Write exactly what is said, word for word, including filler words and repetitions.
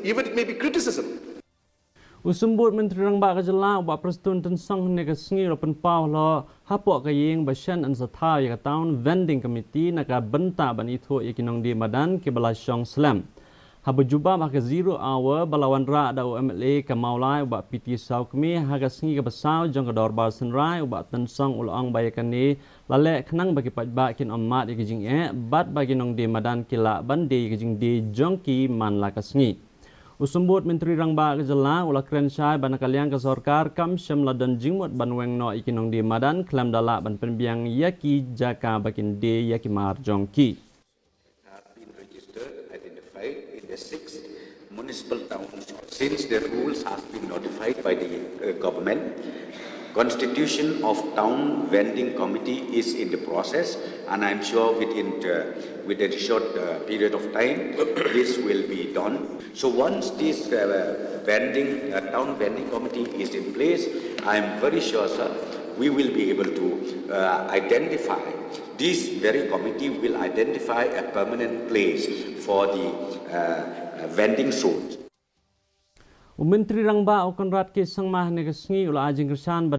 Even it may be criticism. U Symbud Myntri Rangbah ka Jylla u Bah Prestone Tynsong hynne ka sngi u la pynpaw halor hapoh ka ïing ba shen yn sa thaw ïa ka Town Vending Committee na ka bynta ban ithuh ïa ki nongdie madan kiba la shong slem. Haba jubab ha ka zero hour ba la wanrah da u MLA ka Mawlai u Bah P T Sawkmie ha ka sngi kaba saw jong ka Dorbar Synrai, u Bah Tynsong u la ong ba ïa kane la leh khnang ba ki paidbah kin ym mad ïa ki jingeh bad ba ki nongdie madan ki lah ban die ïa ki jingdie jong ki man la ka sngi. U Symbud Myntri Rangbah ka Jylla u la kren shai ba na ka liang ka sorkar kam shym la don jingmut ban weng noh ïa ki nongdie madan khlem da lah ban pynbiang ïa ki jaka ba kin die ïa ki mar jong ki. Have been registered, identified in the sixth municipal town since the rules has been notified by the uh, government. Constitution of town vending committee is in the process, and I'm sure within uh, within a short uh, period of time this will be done. So once this uh, vending uh, town vending committee is in place, I'm very sure, sir, we will be able to uh, identify, this very committee will identify a permanent place for the uh, vending zones. U Myntri Rangbah u Conrad K Sangma hynne ka sngi u la ai jingkyrshan